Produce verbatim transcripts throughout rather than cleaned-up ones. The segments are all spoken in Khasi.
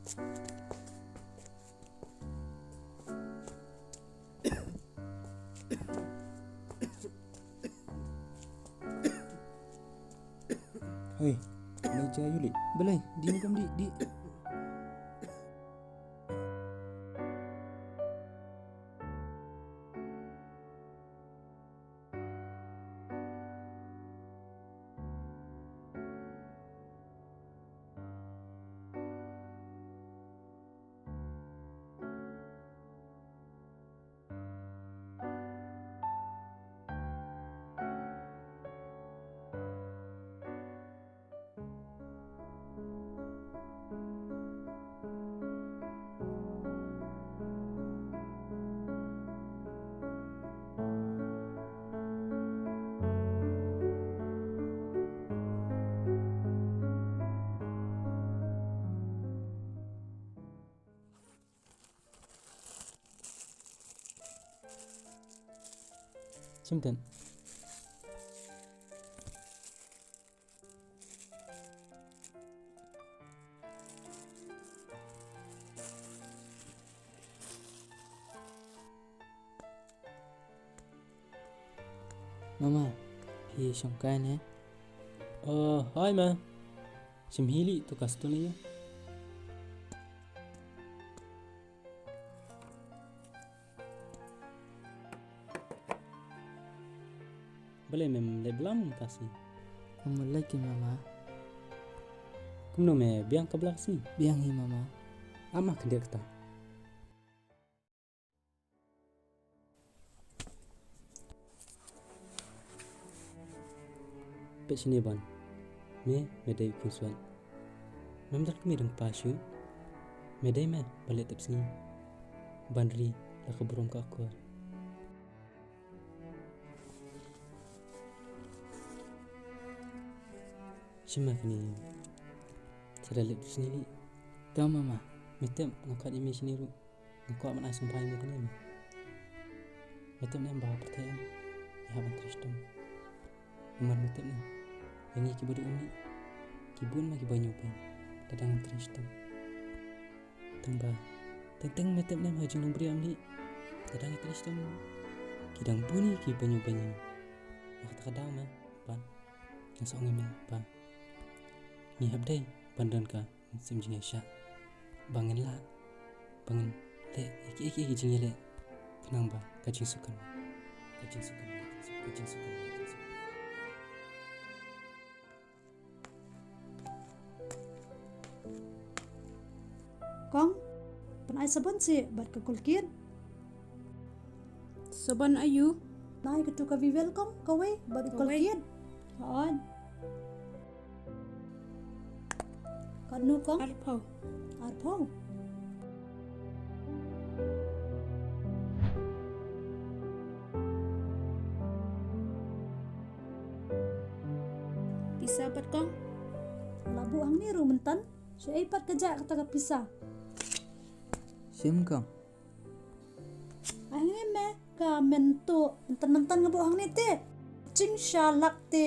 Hei, lei ja ïuli. Balei, dih ne kam dih, dih. Shim ten. Mama, phi shong kai ne? Oh, hi ma. Shim hi lei tu ka stuni ya. Balei mem leh blam ka sngi? Mama leh ki mama. Kumno me biang ka bla ka sngi? Biang hi mama. Ama khyndiat kata. Peit shane Ban. Me, me dei u khun swat. Mem dal kmie dang pa shu. Me dei me ba leh tep sngi. Ban ri la ka burom ka akor. Shim ma kane. Sa da leh tep sngi lei. Ka mama. Me tip nga khot ïa me shane ruh. Nga kwah ban ai sngewbha ïa me kane me. Me tip ne em ba ha pyrthei em ngi hap ban trei shitom. Namar me tip ne em, ïa ngi kiba duk ym lei, ki bun ma kiba ñiew beiñ. Lada ngi trei shitom. Tang ba teng teng me tip ne em ha jinglong briew ym lei, lada ngi trei shitom ki dang bun ïa kiba ñiew beiñ. Na kata ka daw me Ban, nga sngewbha ïa me ba ngi hap dei ban don ka mynsiem jingïaishah, ba ngin lah, ba ngin leh ïa kiei kiei ki jingïaleh khnang ba ka jingsuk kan, ka jingsuk kan, ka jingsuk kan, ka jingsuk kan. Kong, pynai sabon seh bad ka Colgate. Sabon aiu? Nai katu ka Vivel kong, kawei bad ka Colgate. Hooid. Katno kong? Arphew. Arphew. Pisa pat kong? La buh hangne ruh mynta. Shaei pat ka jah kata ka pisa? Shim kong. Hangne me ka mynta, mynta mynta nga buh hangne te. Jingshalak te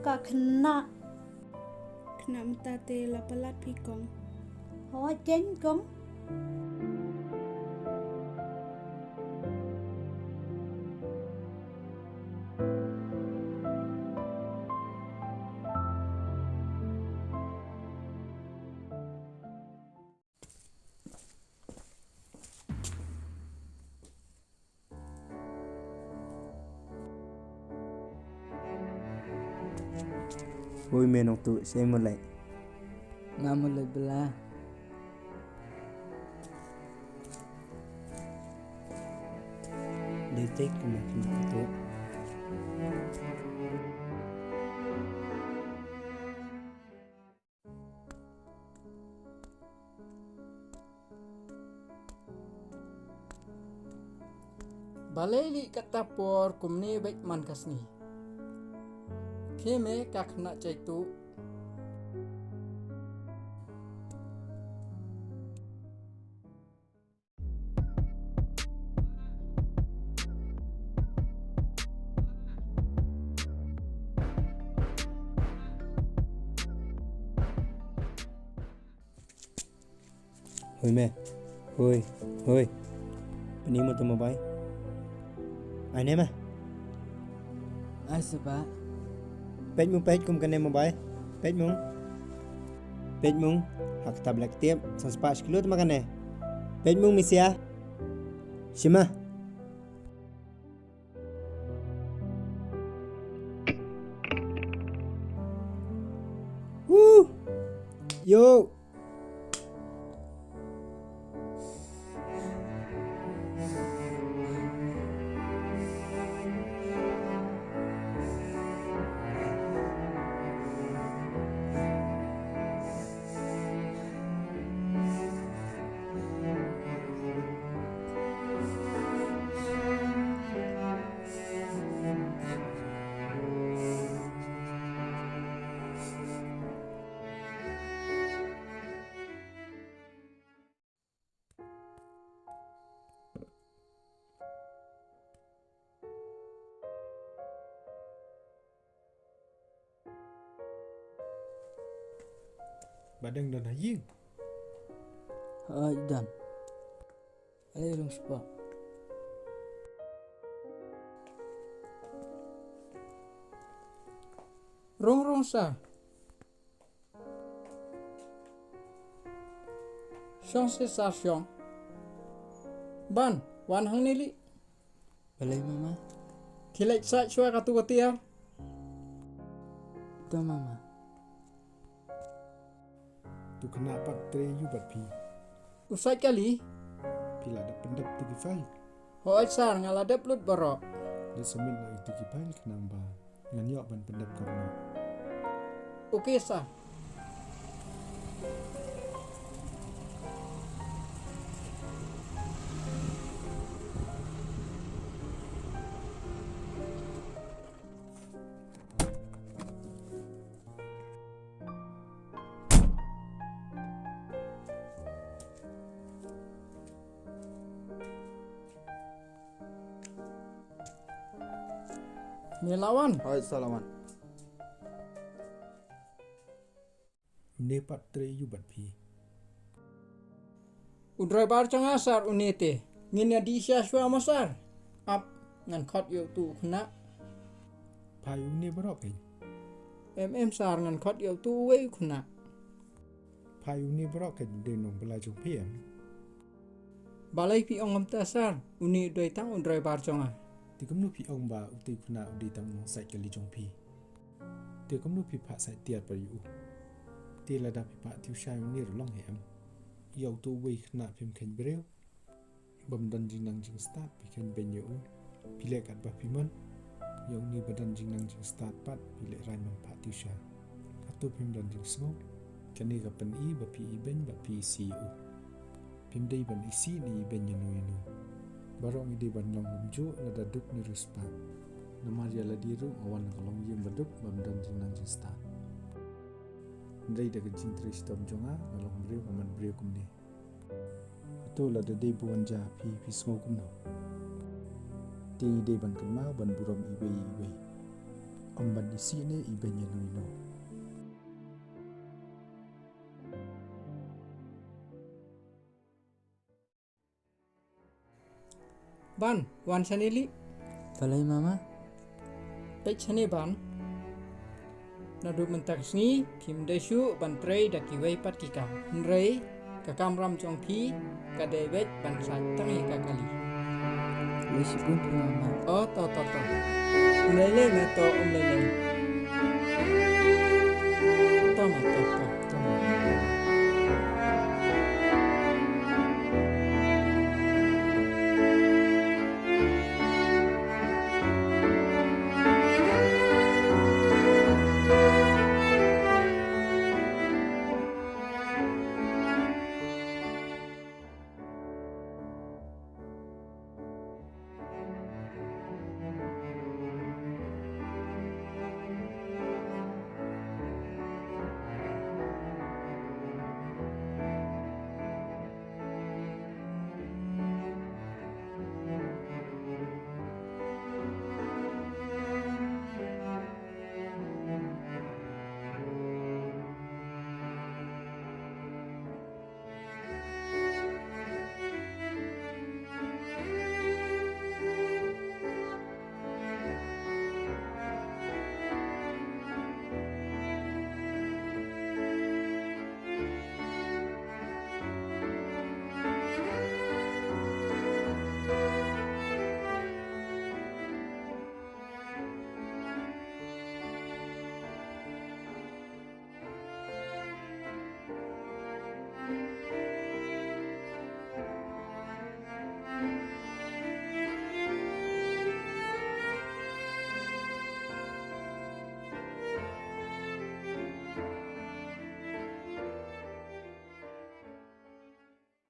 ka khynnah. Khynnah mynta te la palat phi kong. Hooid keiñ kong. Hooid me nongtuh, shaei mo leit? Nga mo leit bylla. Dei te kumne kumne nongtuh. Balei lei kata por kumne beit man ka sngi. Khie me ka khynnah jaituh. Hoi me. Hoi. Hoi. Pyni mo tu mobile. Ai ne ma. Ai seh pa. Peit mo, peit kum kane mobile. Peit mo. Peit mo. Ha kata black tape. San spah shi kilo tu ma kane. Peit mo misia. Shima. Woo! Yo! Ba dang don ha ïing? Hooid don. Ale rung spah. Rung rung sa. Shong seh sar shong. Ban, wan hangne lei. Balei mama? Khie leit sait shuwa katu ka tiar. To mama. Tu khynnah pat trei ïa u bad phi. U sait kali. Phi la dep pyndep tu ki file? Hooid sar, nga la dep lut baroh. Dei submit noh ïa tu ki file khnang ba ngan ïoh ban pyndep kyrnoh. Ok sar. Me la wan? Hooid sar, la wan. Une pat trei ïa u bad phi? U driver jong nga sar une te. Ngin ïa dih sha shuwa mo sar. Ap, ngan khot ïa utu u khynnah. Phai une baroh kein? Em em sar, ngan khot ïa utu uwei u khynnah. Phai une baroh kein, dei nongbylla jong phi em? Balei phi ong kumta sar? Une u dei tang u driver jong nga. Te kumno phi ong ba utu u khynnah u dei tang u nongsait kali jong phi? Te kumno phi phah sait tiar pat ïa u? Te lada phi phah tuition ïa une ruh long hi em? Ïa utu uwei u khynnah phim kheiñ briew. Bym don jingnang jingstad phi kheiñ beiñ ïa u. Phi leh katba phi mon. Ïa une ba don jingnang jingstad pat phi lehraiñ ban phah tuition. Hato phim don jingsngew? Kane ka pyni ba phi ibeiñ bad phi isih ïa u. Phim dei ban isih ne ibeiñ ïano ïano. Baroh ngi dei ban long kumjuh lada duk ne riewspah. Namar ïa lade ruh nga wan na ka longïing baduk bym don jingnang jingstad. Hynrei da ka jingtrei shitom jong nga, nga long briew ha khmat briew kumne. Hato lada dei ba wan jia ha phi, phi sngew kumno? Te ngi dei ban kynmaw ban burom iwei ïa iwei. Ym ban isih ne ibeiñ ïano ïano. Ban, wan shane lei. Balei mama? Peit shane Ban. Naduh mynta ka sngi phim dei shuh ban trei da kiwei pat ki kam. Hynrei ka kamram jong phi ka dei beit ban sait tang ïa ka kali. Lei shibun phi mama. Oh, to to to. Ym lei lei, nga to ym lei lei.